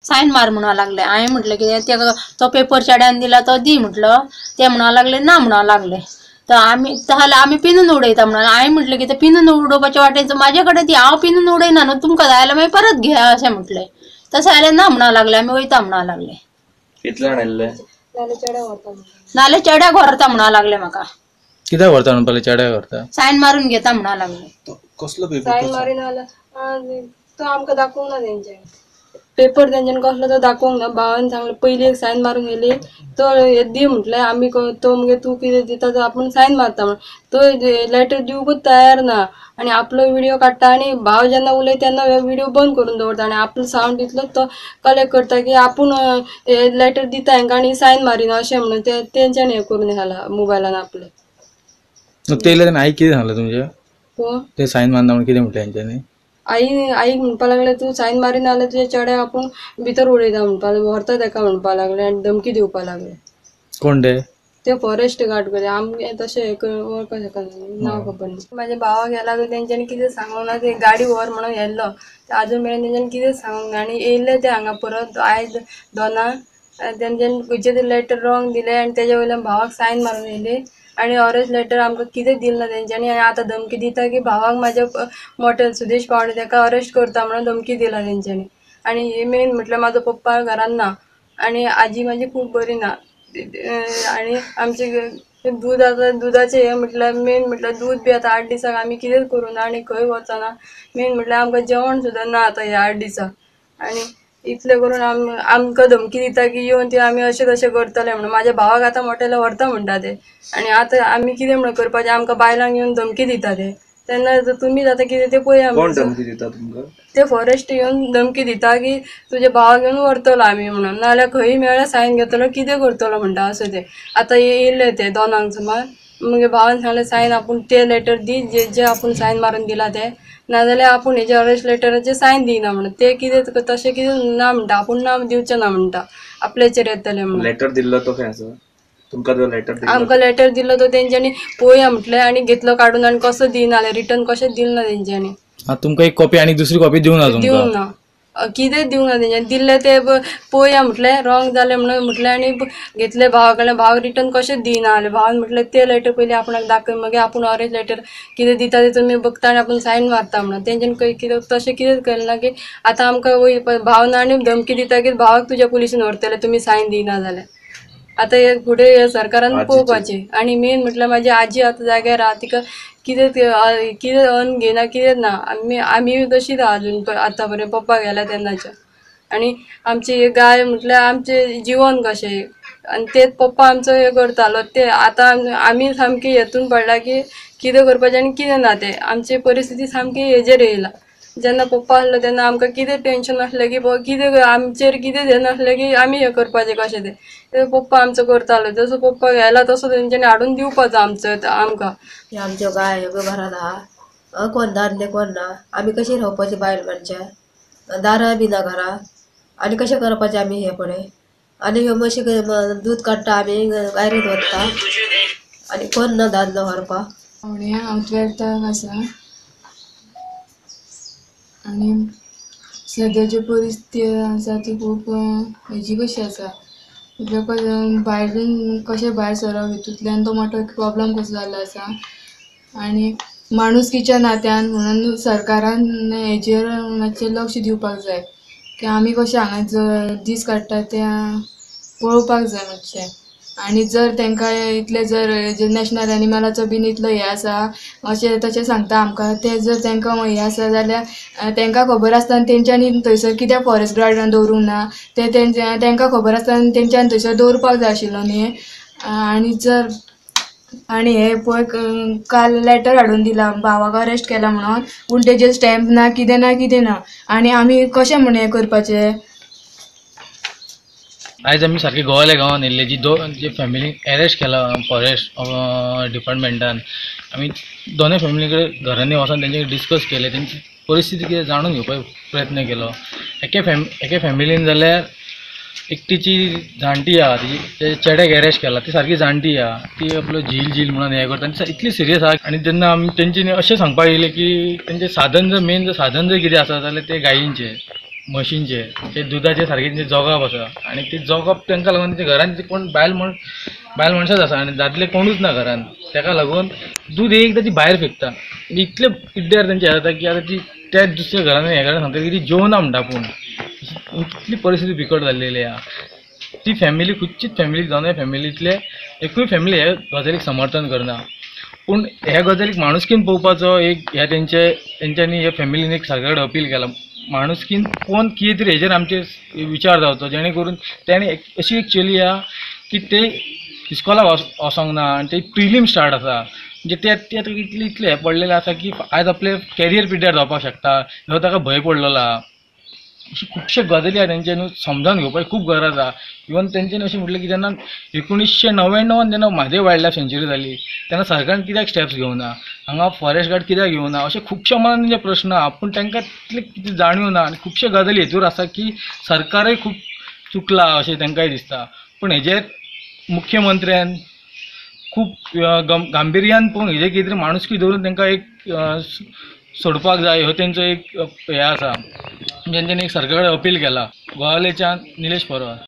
Sign मार म्हणूंक लागले. हांवें म्हटलें कितें तेका तो पेपर चेड्यान दिला तो दी म्हटलो. ते म्हणूंक लागले ना म्हणूंक लागले. तर आमी जाल्यार आमी पिनून उडयता म्हणून हांवें म्हटलें की ते पिनून उडोवपाचे वाटेन म्हाजे कडेन ती हांव पिनून उडयना न्हू, तुमकां जाय जाल्यार मागीर परत घेया अशें म्हटलें. तशें जाल्यार ना म्हणूंक लागले, आमी वयता म्हणूंक लागले. कितले जाण आयिल्ले? नाल्यार चेड्याक व्हरता म्हणूंक लागले म्हाका. कित्याक व्हरता म्हणपाक? चेड्याक व्हरता, सायन मारून घेता म्हणूंक लागले. कसलो पेपर? सायन मारून आला तो आमकां दाखोवंक ना तेंच्यानी पेपर, तेंच्यानी कसलो तो दाखोवंक ना. भावान सांगलें पयलीं एक सायन मारून येयली तो दी म्हटलें आमी तो मागीर तूं कितें दिता तो आपूण सायन मारता म्हण तो लेटर दिवकूच तयार ना. आनी आपलो विडियो काडटा आनी भाव जेन्ना उलयता तेन्ना विडियो बंद करून दवरता आनी आपलो सावंड तितलो तो कलेक्ट करता की आपूण लेटर दिता हांकां आनी सायन मारिना अशें म्हणून ते तेंच्यानी हें करून घाला मोबायलान आपलें. ते आई कितें सांगलें तुमचें? कोण ते सायन मारना म्हणून कितें म्हटलें तेंच्यांनी? आई आईक म्हणपाक लागले तूं सायन मारिना जाल्यार तुज्या चेड्याक आपूण भितर उडयता म्हणपाक लागले, व्हरता तेका म्हणपाक लागले आनी धमकी दिवपाक लागले. कोण ते? ते फॉरेस्ट गार्ड कडेन आमगे तशें हें वळखूंक शकना, नांव खबर ना. म्हाज्या भावाक गेला तेंच्यांनी कितें सांगूंक ना. ते गाडी व्हर म्हणून येयल्लो आजून मेरेन तेंच्यांनी कितें सांगूंक ना. आनी येयल्ले ते हांगा परत आयज दोनांक तेंच्यांनी खंयचें तरी लेटर रॉंग दिलें आनी तेज्या वयल्यान भावाक सायन मारून येयली आनी ऑरेंज लेटर आमकां कितें दिलें ना तेंच्यांनी. आनी आतां धमकी दिता की भावाक म्हाज्या मोटेल सुदेश पावणे तेका अरेस्ट करता म्हणून धमकी दिला तेंच्यांनी. आनी हे मेन म्हटल्यार म्हाजो पप्पा घरान ना आनी आजी म्हाजी खूब बरी ना. आनी आमचे दूद आतां दुदाचें हें म्हटल्यार मेन म्हटल्यार दूद बी आतां 8 दिसांक आमी कितेंच करूं ना आनी खंय वचना. मेन म्हटल्यार आमकां जेवण सुद्दां ना आतां ह्या 8 दिसांक. आनी इतलें करून आमकां धमकी दिता की येवन ते आमी अशें तशें करतले म्हणून. म्हाज्या भावाक आतां मोटेलो व्हरता म्हणटा ते. आनी आतां आमी कितें म्हणून करपाचें? आमकां बायलांक येवन धमकी दिता ते. तेन्ना तुमीच आतां कितें तें पळया. कोण धमकी दिता तुमकां? ते फॉरेस्ट येवन धमकी दिता की तुज्या भावाक येवन व्हरतलो आमी म्हणून, नाजाल्यार खंय मेळ्ळ्यार सायन घेतलो कितें करतलो म्हणटा अशें ते. आतां येयल्ले ते 2 सुमार. मागीर भावान सांगलें सायन आपूण ते लेटर दी जे जे आपूण सायन मारून दिला ते, नाजाल्यार आपूण हेजे अरेस्ट लेटराचेर सायन दिना म्हणून. ते कितें तशें कितें ना म्हणटा, आपूण ना दिवचें ना म्हणटा, आपल्याचेर येतलें म्हणून. लेटर दिल्लो तो खंय आसा तुमकां? तो लेटर दिल्लो आमकां लेटर दिल्लो तो तेंच्यांनी पळोवया म्हटलें आनी घेतलो काडून आनी कसो दिना रिटर्न कशें दिलें ना तेंच्यांनी. तुमकां एक कॉपी आनी दुसरी कॉपी दिवंक ना? दिवंक ना, कितें दिवंक ना तेंच्यांनी. दिल्लें तें पळोवया म्हटलें रॉंग जालें म्हणून म्हटलें आनी घेतलें भावा कडल्यान. भाव रिटर्न कशें दिना जालें. भावान म्हटलें तें लेटर पयलीं आपणाक दाखय, मागीर आपूण ऑरेंज लेटर कितें दिता तें तुमी बघता आनी आपूण सायन मारता म्हणून. तेंच्यांनी कितें तशें कितेंच केलें ना की आतां आमकां भाव ना आनी धमकी दिता की भावाक तुज्या पुलिशीन व्हरतले तुमी सायन दिना जाल्यार. आतां हे फुडें हे सरकारान पळोवपाचें. आनी मेन म्हटल्यार म्हाजी आजी आतां जाग्यार आहा, तिका कितें कितें अन्न घेयना कितें ना. आमी आमी तशीच आहा अजून आतां पर्यंत पप्पा गेला तेन्नाच्या. आनी आमची गाय म्हटल्यार आमचें जिवन कशें आनी तेच पप्पा आमचो हें करतालो. ते आतां आमी सामकी हेतून पडला की कितें करपाचें आनी कितें ना तें. आमची परिस्थिती सामकी हेजेर येयला. जेन्ना पप्पा आसलो तेन्ना आमकां कितें टेंशन आसलें की कितें आमचेर कितें हें नासलें की आमी हें करपाचें कशें तें. तें पप्पा आमचो करतालो, जसो पप्पा गेला तसो तेंच्यांनी हाडून दिवपाचो आमचो आमकां. आमच्यो गाय घरांत आहा, कोण दादले कोण ना, आमी कशी रावपाची बायल मनशां, दारां बी ना घरा, आनी कशें करपाचें आमी हें पळय. आनी ह्यो म्हशी दूद काडटा आमी गायरीत वता आनी कोण ना दादलो व्हरपाक. हांव 12th आसा आनी सद्याची परिस्थिती आसा ती खूब हेजी कशी आसा. म्हटल्यार भायर कशें भायर सरप हितूंतल्यान तो मोठो प्रॉब्लम कसो जाल्लो आसा. आनी माणुसकीच्या नात्यान म्हणून सरकारान हेजेर मातशें लक्ष दिवपाक जाय की आमी कशें हांगा दीस काडटा ते पळोवपाक जाय मातशें. आनी जर तांकां इतलें जर नॅशनल एनिमलाचो बीन इतलो हें आसा अशें तशें सांगता आमकां, तें जर तांकां हें आसा जाल्यार तांकां खबर आसतना तेंच्यांनी थंयसर कित्याक फॉरेस्ट गार्ड दवरूंक ना तें तांकां खबर आसतना तेंच्यांनी थंयसर दवरपाक जाय आशिल्लो न्ही. आनी जर आनी हे पळय काल लेटर हाडून दिला भावाक अरेस्ट केला म्हणून, पूण तेजेर स्टॅम्प ना कितें ना कितें ना, आनी आमी कशें म्हण हें करपाचें. आयज आमी सारके गोवाल्या गांवांत येयल्ले जी दोन जे फॅमिलीक एरेस्ट केला फॉरेस्ट डिपार्टमेंटान, आमी दोनूय फॅमिली कडेन घरांनी वचोन तेंचे कडेन डिस्कस केलें, तेंची परिस्थिती कितें जाणून घेवपाक प्रयत्न केलो. एके फॅमिलीन जाल्यार एकटीची जाणटी आहा, तिची ते चेड्याक एरेस्ट केला, ती सारकी जाणटी आहा, ती आपलो झील झील म्हणून हें करता आनी इतली सिरियस आहा. आनी जेन्ना आमी तेंची अशें सांगपाक येयलें की तेंचें साधन जर मेन जर साधन जर कितें आसा जाल्यार तें गायींचें, मशीनचे ते दुदाचे सारके तेंचे जोगप आसा आनी ते जोगप तांकां लागून तेंच्या घरान कोण बायल मनशांच आसा आनी दादले कोणूच ना घरान, ताका लागून दूद एकदां ती भायर फेकता. इतले पिड्ड्यार तेंचे जाता की आतां ती त्या दुसऱ्या घरान ह्या घरान सांगता की ती जेवना म्हणटा, पूण इतली परिस्थिती बिकट जाल्लेली आहा. ती फॅमिली खुदचीच फॅमिली दोनूय फॅमिलींतले एकूय फॅमिली हे गजालीक समर्थन करना, पूण ह्या गजालीक माणुसकीन पळोवपाचो एक ह्या तेंच्यांनी ह्या फॅमिलीन एक सरकारा कडेन अपील केला, माणुसकीन पळोवन कितें तरी हेजेर आमचे विचार जावचो, जेणे करून तेणें अशी एक चली आहा की ते इस्कॉलाक वचोंक ना आनी ते प्रिलीम स्टार्ट आसा, म्हणजे ते आतां इतले इतले हें पडलेलें आसा की आयज आपलें कॅरियर पिड्ड्यार जावपाक शकता हो ताका भंय पडलेलो आहा. अशी खुबशे गजाली आहा तेंच्यांनी समजावन घेवपाची खूब गरज आहा. इवन तेंच्यांनी अशें म्हटलें की जेन्ना 1999 जेन्ना म्हादय वायल्ड लायफ सेंच्युरी जाली तेन्ना सरकारान कित्याक स्टेप्स घेवना, हांगा फॉरेस्ट गार्ड कित्याक घेवना, अशे खुबशे मनान तेंचे प्रश्न आहा, पूण तांकां तितले कितें जाणीव ना आनी खुबशे गजाली हेतूर आसा की सरकारय खूब चुकलां अशें तांकांय दिसता. पूण हेजेर मुख्यमंत्र्यान खूब गांभिर्यान पळोवन हेजेर कितें तरी माणुसकी दवरून तांकां एक सोडपाक जाय हो तेंचो एक हें आसा, तेंच्यांनी एक सरकारा कडेन अपील केला. गोवालेच्यान निलेश परवार.